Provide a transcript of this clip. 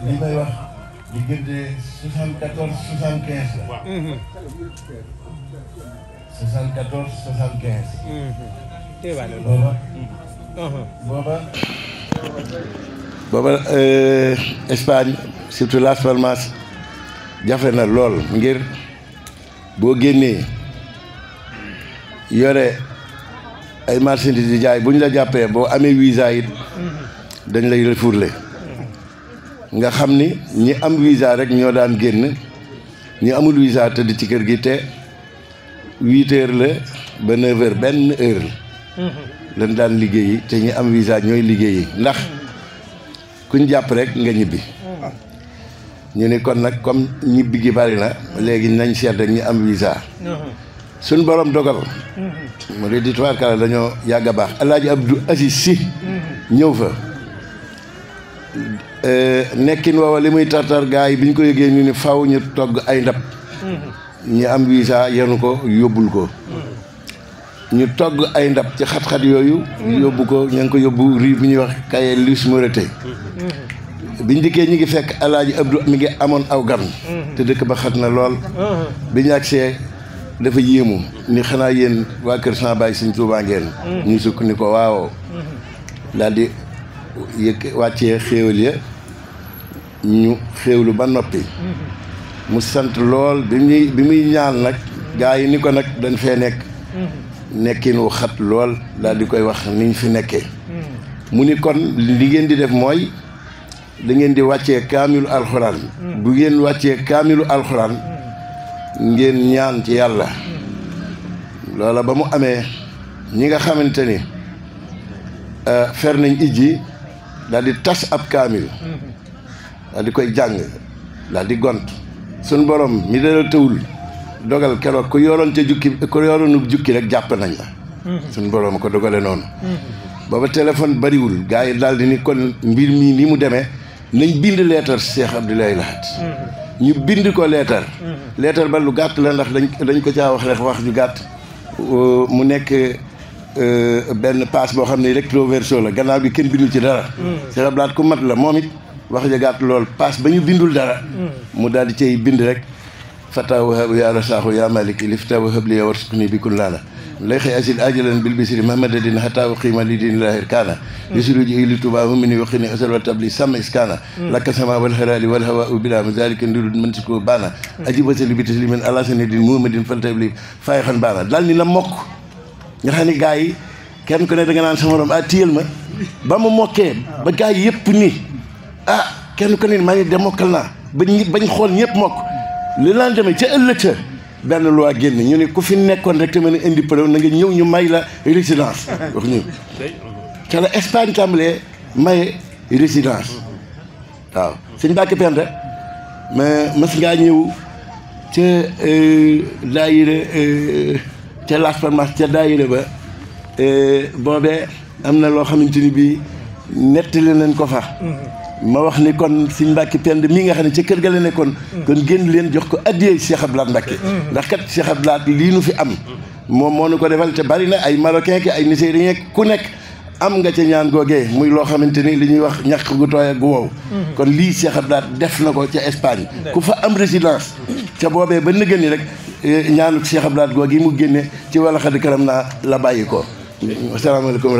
li may wax diggante 74 75 la. 74 75. booba Espagne surtout Las Palmas jafe na lool ngir boo génnee yore ay marchandises di jaay bu ñu la jàppee boo amee visa it dañ lay refourler nga xam ni ñi am visa rek ñoo daan génn ñi amul visa tëdd ci kër gi te 8 heures la ba 9 heures benn heure lañ daan liggéeyi te ñi am visa ñooy liggéeyi ndax kuñ jàpp rek nga ñibbi ñu ni kon nag comme ñibbi gi bari na léegi nañ seet rek ñi am visa suñ borom dogal mu di tubaarkalla dañoo yàgg a baax Alaaji Abdou Aziz Sy ñëw fa nekkin woowa li muy tartar gaa yi bi ñu ko yëgee ñu ni faw ñu togg ay ndab ñi am visa yenu ko yóbbul ko ñu togg ay ndab ci xat-xat yooyu yóbbu ko ña ngi ko yóbbu ri bu ñuy wax kaye Luis Moreté biñ dikkee ñi ngi fekk Alaaji Abdou mi ngi amoon aw gan te dëkk ba xat na lool bi ñu agsee dafa yéemu ni xanaa yéen waa kër Sama Baay Sëñ Tuubaa ngeen ñu sukk ni ko waawoo daal di yëkk wàccee xéewal ya ñu xéewlu ba noppi mu sant lool bi muy ñaan nag gaa yi ni ko nag dañ fee nekk nekkin wu xat lool daal di koy wax niñ fi nekkee mu ni kon li ngeen di def mooy da ngeen di wàccee kaamilu alxuraan bu ngeen wàccee kaamilu alxuraan ngeen ñaan ci yàlla loola ba mu amee ñi nga xamante ni fer nañ ijji daal di tas ab kaamil daal di koy jàng daal di gont suñ borom mi dara tëwul dogal keroog ku yoroon ca jukki ku yoroonu jukki rek jàpp nañ la suñ borom ko dogale noonu booba téléphone bariwul gars yi daal di ni kon mbir mii ni mu demee nañ bind leetar Cheikh Abdoulaye Lahat ñu bind ko leetar ba lu gàtt la ndax dañ ko caa wax rek wax ju gàtt mu nekk benn passe boo xam ne recto verso la gannaaw bi kenn bindul ci dara Cheikh Abdou Lahat ku mat la moom it wax ja gàtt lool passe ba ñu bindul dara mu daal di cay bind rek fata wahab ya rasaahu ya maliki lifta wahab li warsukni bi kun laana lay xëy asil ajalan bil bisri mahamadadin hatta uqima li din lahir kaana yusiru ji li tuba mumini waqini asal wa tabli sama iskana lakka sama wal harali wal hawa bila mazalika ndurud man siko baana ajibasali bi taslimin ala sanidin muhammadin faltabli fayxan baana daal ni la mokk nga xam ni gars yi kenn ku ne da nga naan sama morom téyel ma ba mu mokkee ba gars yi yëpp ni kenn ku ne maa ngi de mokkal naa bañ xool ñëpp mokk li laan demee ca ëllëg sa benn loi génn ñu ne ku fi nekkoon rek te mën a indi preuve na nga ñëw ñu may la résidence wax ñu ca la Espagne tàmbalee maye résidence waaw sëñ Mbàkke Penda mais mas ngaa ñëw ca daayira ca Las Palmas ca daayira ba boobee am na loo xamante ni bii nettali nañ ko fa ma wax ni kon sëñ Mbàkke Penda mii nga xam ne ca kër ga la nekkoon kon génn leen jox ko addiyee Cheikh Abdou Lahat Mbàkke ndax kat Cheikh Abdou Lahat lii nu fi am moom moo nu ko defal te bari na ay marocain ki ay nigérien ku nekk am nga ca ñaan googee muy loo xamante ni li ñuy wax ñàkk gu tooy ak gu wow kon lii Cheikh Abdou Lahat def na ko ca Espagne ku fa am résidence ca boobee ba nëgën ni rek ñaanu Cheikh Abdou Lahat googi mu génne ci wala xadi karam naa la bàyyi ko asalaamaaleykum